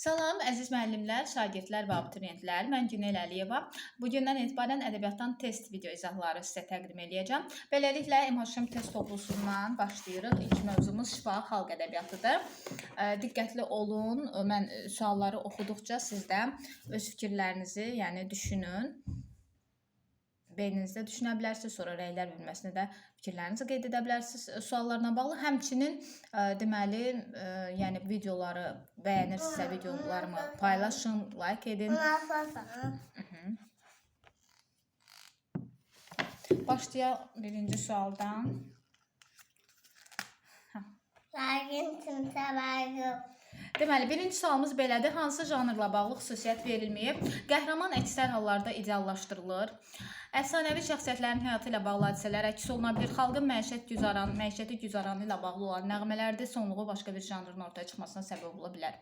Salam əziz müəllimlər, şagirdlər və abituriyentlər. Mən Günel Əliyeva. Bugündən etibarən ədəbiyyatdan test video izahları sizə təqdim eləyəcəm. Beləliklə MHM test toplusundan başlayırıq. İlk mövzumuz şifahi xalq ədəbiyyatıdır. Diqqətli olun. Mən sualları oxuduqca siz də öz fikirlərinizi, yəni düşünün. Beyninizdə düşünə bilərsiniz, sonra rəylər bölməsində də fikirlərinizi qeyd edə bilərsiniz suallarla bağlı. Həmçinin deməli, yəni videoları bəyənirsinizsə videolarımı paylaşın, like edin. Başlayaq birinci sualdan. Deməli, birinci sualımız belədir. Hansı janrla bağlı xüsusiyyət verilməyib? Qəhrəman əksər hallarda ideallaşdırılır. Əfsanəvi şəxsiyyətlərin həyatı ilə bağlı hadisələr əks oluna bilir. Xalqın məişəti güzaranı ilə bağlı olan nəğmələrdir. Sonluğu başqa bir janrın ortaya çıxmasına səbəb ola bilər.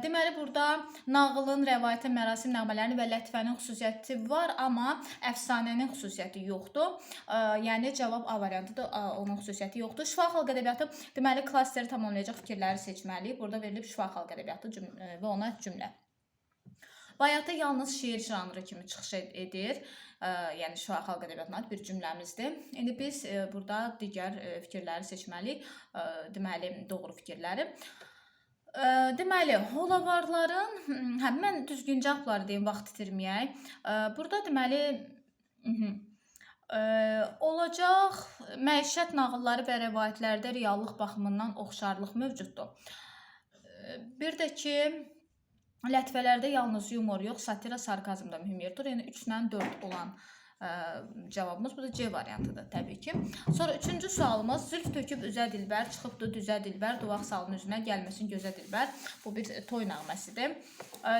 Deməli, burada nağılın, rəvayətin, mərasim nəğmələrinin və lətifənin xüsusiyyəti var, amma əfsanənin xüsusiyyəti yoxdur. Yəni cavab A variantıdır. Onun xüsusiyyəti yoxdur. Şifahi xalq ədəbiyyatı, deməli, klasteri tamamlayacaq fikirləri seçməliyik. Burada verilib şifahi xalq ədəbiyyatı və ona cümlə. Bayatı yalnız şeir janrı kimi çıxış edir. Yəni şifahi xalq ədəbiyyatına aid bir cümləmizdir. İndi biz burada digər fikirləri seçməliyik. Deməli, doğru fikirləri. Deməli, holavarların, hə, mən düzgün cavabları deyim, vaxt itirməyək. Burada deməli, olacaq məişət nağılları və rəvayətlərdə reallıq baxımından oxşarlıq mövcuddur. Bir də ki, lətifələrdə yalnız yumor yox, satira, sarkazm da mühüm yer tutur. Yəni 3 ilə 4 olan cavabımız bu da C variantıdır təbii ki. Sonra üçüncü sualımız zülf töküb üzə dilbər, çıxıbdı düzə dilbər, duvaq salın üzünə, gəlməsin gözə dilbər. Bu bir toy nəğməsidir.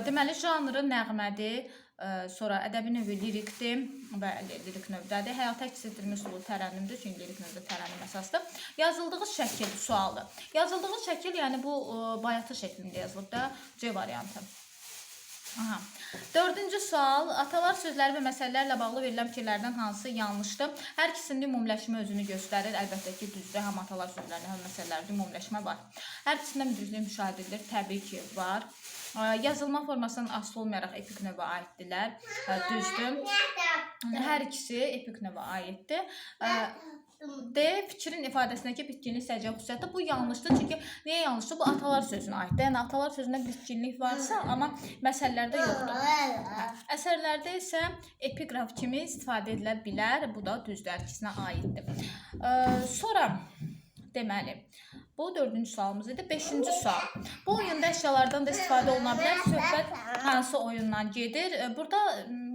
Deməli, janrı nəğmədir. Sonra ədəbi növü lirikdir və lirik növdədir. Həyata əks etdirmə üsulu tərənnümdür, çünki lirik növdə tərənnüm əsasdır. Yazıldığı şəkil sualdır. Yazıldığı şəkil, yəni bu bayatı şəklində yazılıb da, C variantı. Aha. Dördüncü sual, atalar sözləri və məsələlərlə bağlı verilən fikirlərdən hansı yanlışdır? Hər ikisində ümumiləşmə özünü göstərir. Əlbəttə ki, düzdür. Həm atalar sözlərində, həm məsələlərdə ümumiləşmə var. Hər ikisində müdriklik müşahidə edilir. Təbii ki, var. Yazılma formasından asılı olmayaraq epik növə aiddirlər. Düzdür. Hər ikisi epik növə aiddir. D. Fikrin ifadəsindəki bitkinlik səcə xüsusiyyəti. Bu yanlışdır. Çünki niyə yanlışdır? Bu atalar sözünə aiddir. Yəni atalar sözündə bitkinlik varsa, amma məsələlərdə yoxdur. Hə. Əsərlərdə isə epiqraf kimi istifadə edilə bilər. Bu da düzdür, hər ikisinə aiddir. Sonra deməli, bu dördüncü sualımız idi. Beşinci sual. Bu oyunda əşyalardan da istifadə oluna bilər. Söhbət hansı oyundan gedir? Burada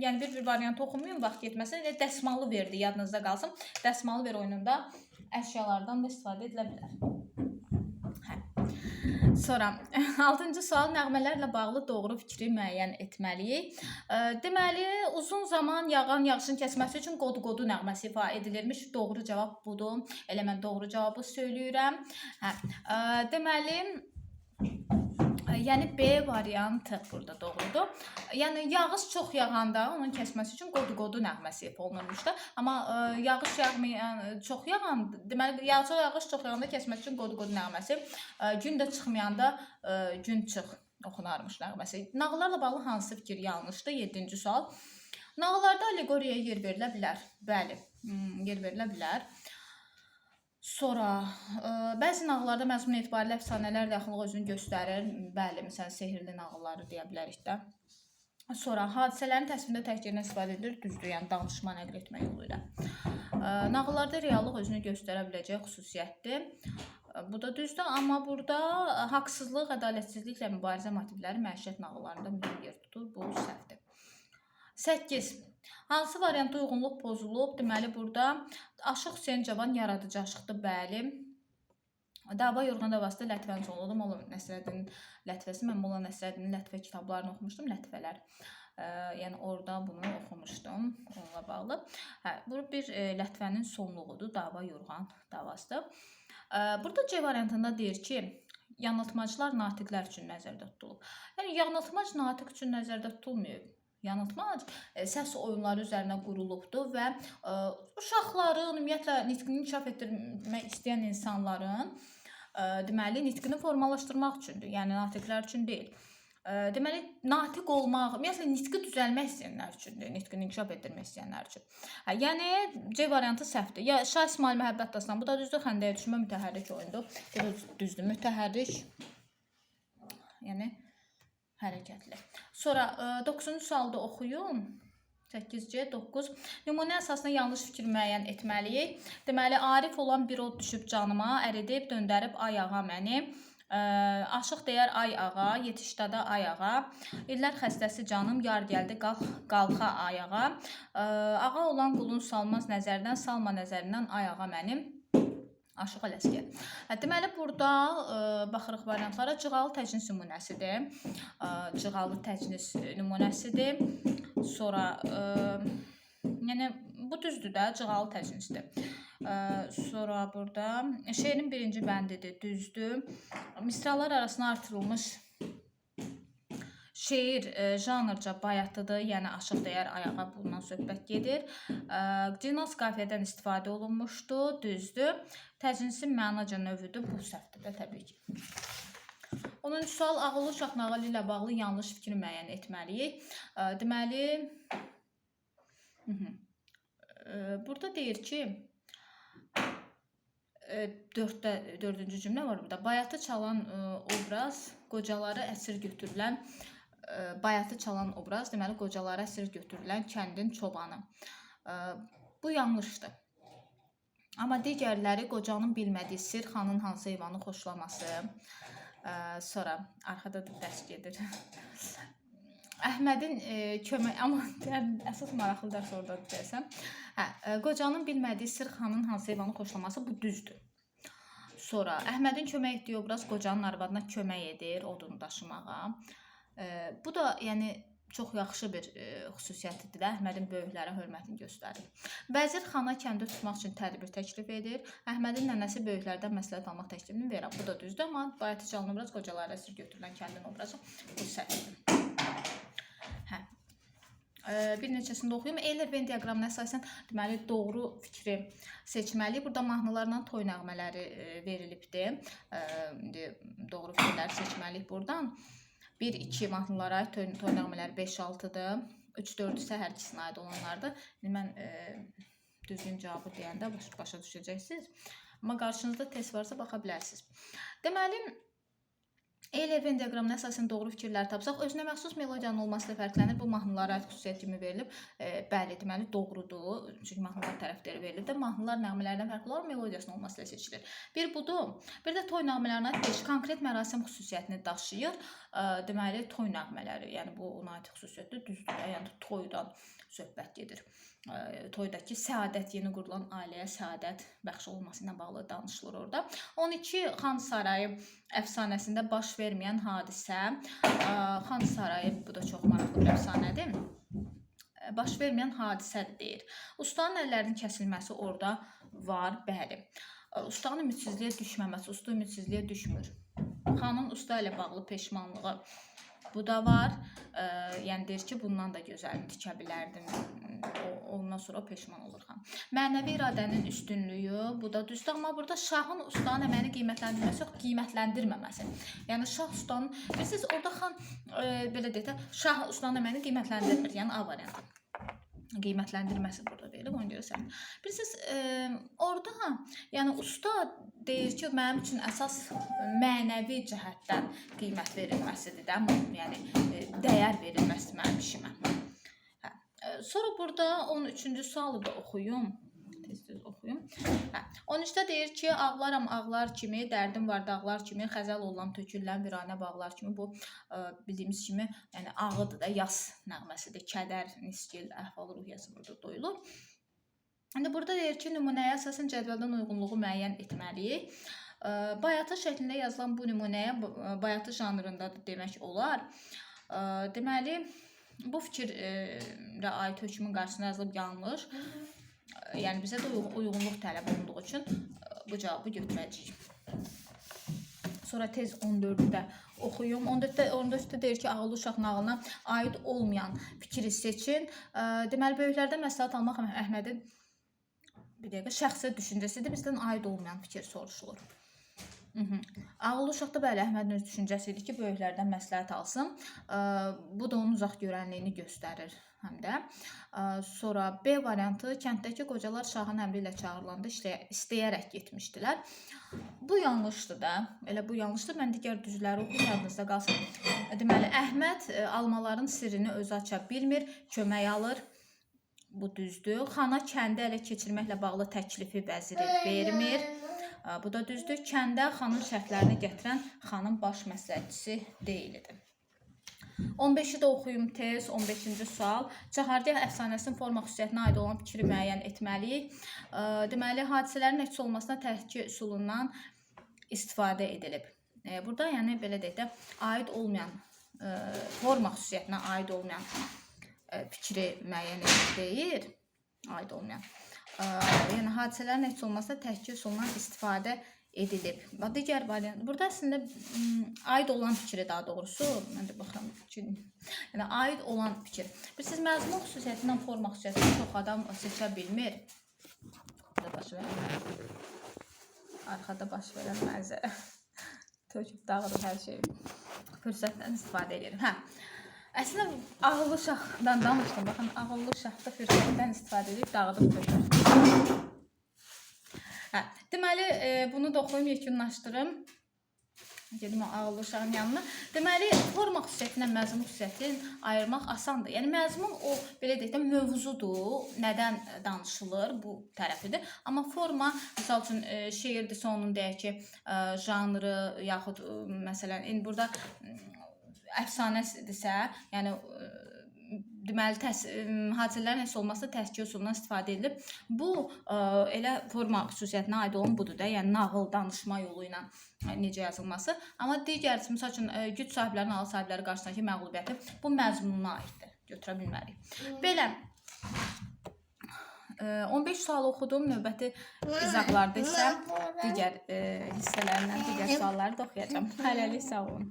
yəni bir variantı oxumayım, vaxt getməsin. Elə dəsmalı verdi, yadınızda qalsın. Dəsmalı ver oyununda əşyalardan da istifadə edilə bilər. Hə. Sonra altıncı sual, nəğmələrlə bağlı doğru fikri müəyyən etməliyik. Deməli, uzun zaman yağan yağışın kəsməsi üçün qodu-qodu nəğməsi ifa edilirmiş. Doğru cavab budur. Elə mən doğru cavabı söyləyirəm. Hə. Deməli, yəni B variantı burada doğrudur. Yəni yağış çox yağanda onun kəsməsi üçün qodu-qodu nəğməsi ifa olunurmuş da. Amma yağış yağmayan, çox yağan, deməli yağış çox yağanda kəsməsi üçün qodu-qodu nəğməsi, gün də çıxmayanda gün çıx oxunarmış nəğməsi. Nağıllarla bağlı hansı fikir yanlışdır? 7-ci sual. Nağıllarda allegoriyaya yer verilə bilər. Bəli, yer verilə bilər. Sonra bəzi nağıllarda məzmun etibarilə əfsanələrlə yaxınlıq özünü göstərir. Bəli, məsələn, sehrli nağılları deyə bilərik də. Sonra hadisələrin təsvirində tək yerindən istifadə edilir. Düzdür, yəni danışma, nəql etmə yolu ilə. Nağıllarda reallıq özünü göstərə biləcək xüsusiyyətdir. Bu da düzdür, amma burada haqsızlıq, ədalətsizliklə mübarizə motivləri məişət nağıllarında mühüm yer tutur. Bu səhvdir. 8. Hansı variantda uyğunluq pozulub? Deməli, burada Aşıq Hüseyn Cavan yaradıcı aşıqdır, bəli. Dava yorğan davasında lətifənin sonluğudur. Molla Nəsrəddinin lətifəsi. Mən Molla Nəsrəddinin lətifə kitablarını oxumuşdum, lətifələr. Yəni orada bunu oxumuşdum onunla bağlı. Hə, bu bir lətifənin sonluğudur. Dava yorğan davasıdır. Burada C variantında deyir ki, yanıltmacılar natiqlər üçün nəzərdə tutulub. Yəni yanıltmac natiq üçün nəzərdə tutulmayıb. Yanıltmac səs oyunları üzərinə qurulubdur və uşaqların, ümumiyyətlə nitqini inkişaf etdirmək istəyən insanların deməli nitqini formalaşdırmaq üçündür. Yəni natiqlər üçün deyil. Deməli, natiq olmaq, ümumiyyətlə nitqi düzəlmək istəyənlər üçündür, nitqini inkişaf etdirmək istəyənlər üçün. Hə, yəni C variantı səhvdir. Ya Şah İsmayıl Məhəbbət dastanı, bu da düzdür. Xəndəyə düşmə mütəhərrik oyundur. Bu da düzdür. Mütəhərrik, yəni hərəkətli. Sonra 9-cu sualı da oxuyun. 8C 9. Nümunə əsasında yanlış fikir müəyyən etməliyik. Deməli, Arif olan bir od düşüb canıma, əridib, döndərib ay ağa məni. Aşıq deyər ay ağa, yetiş dada ay ağa. İllər xəstəsi canım, yar gəldi qalx, qalxa ay ağa. Ağa olan qulun salmaz nəzərdən, salma nəzərindən ay ağa mənim. Aşıq Ələsgər. Hə, deməli burada baxırıq variantlara. Cığalı təcnis nümunəsidir. Cığalı təcnis nümunəsidir. Sonra yəni bu düzdür də, cığalı təcnisdir. Sonra burada şeirin birinci bəndidir, düzdür. Misralar arasına artırılmış şeir janrca bayatıdır, yəni aşıq deyər ayağa bundan söhbət gedir. Cinas qafiyədən istifadə olunmuşdu, düzdür. Təcnisin mənaca növüdür, bu səhvdir də təbii ki. 10-cu sual ağıllı uşaq nağılı ilə bağlı yanlış fikri müəyyən etməliyik. Deməli, burada deyir ki, dördüncü cümlə var burada. Bayatı çalan obraz qocaları əsir götürülən bayatı çalan obraz, deməli qocaları əsir götürülən kəndin çobanı. Bu yanlışdır. Amma digərləri qocanın bilmədiyi sir, xanın hansı heyvanı xoşlaması. Sonra arxada da dərs gedir. Əhmədin kömək, amma əsas maraqlı dərs ordadır deyəsən. Hə, qocanın bilmədiyi sir, xanın hansı heyvanı xoşlaması, bu düzdür. Sonra Əhmədin kömək etdiyi obraz qocanın arvadına kömək edir odun daşımağa. Bu da yəni çox yaxşı bir xüsusiyyətidir də, Əhmədin böyüklərə hörmətini göstərir. Vəzir xana kəndi tutmaq üçün tədbir təklif edir. Əhmədin nənəsi böyüklərdən məsləhət almaq təklifini verir. Bu da düzdür, amma bayatı çalan obraz qocalara əsir götürülən kəndin obrazı, bu səhvdir. Hə. Bir neçəsini də oxuyum. Euler-Venn diaqramına əsasən deməli doğru fikri seçməliyik. Burada mahnılarla toy nəğmələri verilibdir. İndi doğru fikirləri seçməliyik buradan. 1 2 mahnılara aid toy nəğmələri 5 6-dır. 3 4 isə hər ikisinə aid olanlardır. İndi mən düzgün cavabı deyəndə başa düşəcəksiniz. Amma qarşınızda test varsa baxa bilərsiniz. Deməli, Euler-Venn diaqramına əsasən doğru fikirlər tapsaq, özünə məxsus melodiyanın olması ilə fərqlənir. Bu mahnılara aid xüsusiyyət kimi verilib. Bəli, deməli doğrudur. Çünki mahnılar tərəfləri verilib də. Mahnılar nəğmələrdən fərqli olaraq melodiyasının olması ilə seçilir. Bir budur. Bir də toy nəğmələrinə aid 5 konkret mərasim xüsusiyyətini daşıyır. Deməli toy nəğmələri, yəni bu ona aid xüsusiyyətdir, düzdür də. Yəni toydan söhbət gedir. Toydakı səadət, yeni qurulan ailəyə səadət bəxş olunması ilə bağlı danışılır orada. 12 Xan Sarayı əfsanəsində baş verməyən hadisə. Xan Sarayı, bu da çox maraqlı bir əfsanədir. Baş verməyən hadisədir deyir. Ustanın əllərinin kəsilməsi orada var, bəli. Ustanın ümidsizliyə düşməməsi, usta ümidsizliyə düşmür. Xanın usta ilə bağlı peşmanlığı, bu da var. Yəni deyir ki, bundan da gözəlini tikə bilərdim. Ondan sonra o peşman olur xan. Mənəvi iradənin üstünlüyü, bu da düzdür, amma burada şahın ustanın əməyini qiymətləndirməsi yox, qiymətləndirməməsi. Yəni şah ustanın, bilirsiniz, orada xan belə deyək də, şah ustanın əməyini qiymətləndirmir. Yəni A variantı. Qiymətləndirməsi burada verilib, ona görə səhv. Bilirsiniz, orada yəni usta deyir ki, mənim üçün əsas mənəvi cəhətdən qiymət verilməsidir də, yəni dəyər verilməsi mənim işimə. Hə. Sonra burada 13-cü sualı da oxuyum. Tez-tez oxuyum. Hə. 13-də deyir ki, ağlaram ağlar kimi, dərdim var dağlar kimi, xəzəl olam tökülən viranə bağlar kimi. Bu bildiyimiz kimi, yəni ağıdır da, yas nəğməsidir. Kədər, niskil, əhval-ruhiyyəsi burada doyulur. İndi burada deyir ki, nümunəyə əsasən cədvəldən uyğunluğu müəyyən etməliyik. Bayatı şəklində yazılan bu nümunəyə bayatı janrındadır demək olar. Deməli, bu fikirə aid hökmün qarşısına yazılıb yanlış. Yəni bizə də uyğunluq tələb olunduğu üçün bu cavabı götürəcəyik. Sonra tez 14-ü də oxuyum. 14-də deyir ki, ağıllı uşaq nağılına aid olmayan fikri seçin. Deməli, böyüklərdən məsləhət almaq Əhmədin bir dəqiqə şəxsi düşüncəsidir. Bizdən aid olmayan fikir soruşulur. Ağıllı uşaqda bəli, Əhmədin öz düşüncəsi idi ki, böyüklərdən məsləhət alsın. Bu da onun uzaq görənliyini göstərir həm də. Sonra B variantı, kənddəki qocalar şahın əmri ilə çağırılanda istəyərək getmişdilər. Bu yanlışdır da. Elə bu yanlışdır. Mən digər düzləri oxuyum, yadınızda qalsın. Deməli, Əhməd almaların sirrini özü aça bilmir, kömək alır. Bu düzdür. Xana kəndi ələ keçirməklə bağlı təklifi vəziri vermir. Bu da düzdür. Kəndə xanın şərtlərini gətirən xanın baş məsləhətçisi deyildi. 15-i də oxuyum tez. 15-ci sual. Cahargah əfsanəsinin forma xüsusiyyətinə aid olan fikri müəyyən etməliyik. Deməli, hadisələrin əks olmasına təhki üsulundan istifadə edilib. Burada yəni belə deyək də, aid olmayan forma xüsusiyyətinə aid olmayan fikri müəyyən edir deyir. Aid olmayan. Yəni hadisələrin əks olmasına təhki üsulundan istifadə edilib. Və digər variant burada əslində aid olan fikri daha doğrusu, mən də baxıram ki, yəni aid olan fikir. Bilirsiniz, məzmun xüsusiyyətindən forma xüsusiyyətini çox adam seçə bilmir. Burada baş verən arxada baş verən mənzərə töküb dağıdır hər şeyi. Fürsətdən istifadə edirəm. Hə. Əslində ağıllı uşaqdan danışdım. Baxın, ağıllı uşaq da fürsətdən istifadə edib dağıdıb tökür. Hə, deməli, bunu da oxuyum, yekunlaşdırım. Gedim o ağıllı uşağın yanına. Deməli, forma xüsusiyyətindən məzmun xüsusiyyətini ayırmaq asandır. Yəni məzmun o belə deyək də mövzudur, nədən danışılır bu tərəfidir. Amma forma, misal üçün şeirdirsə onun deyək ki, janrı yaxud məsələn indi burada əfsanədirsə, yəni deməli hadisələrin əks olması təsvir üsulundan istifadə edilib. Bu elə forma xüsusiyyətinə aid olan budur da, yəni nağıl, danışma yolu ilə necə yazılması. Amma digər, misal üçün güc sahiblərinin alış sahibləri qarşısındakı məğlubiyyəti bu məzmununa aiddir. Götürə bilmərik. Belə 15 sual oxudum. Növbəti izahlarda isə digər hissələrindən digər sualları da oxuyacağam. Hələlik sağ olun.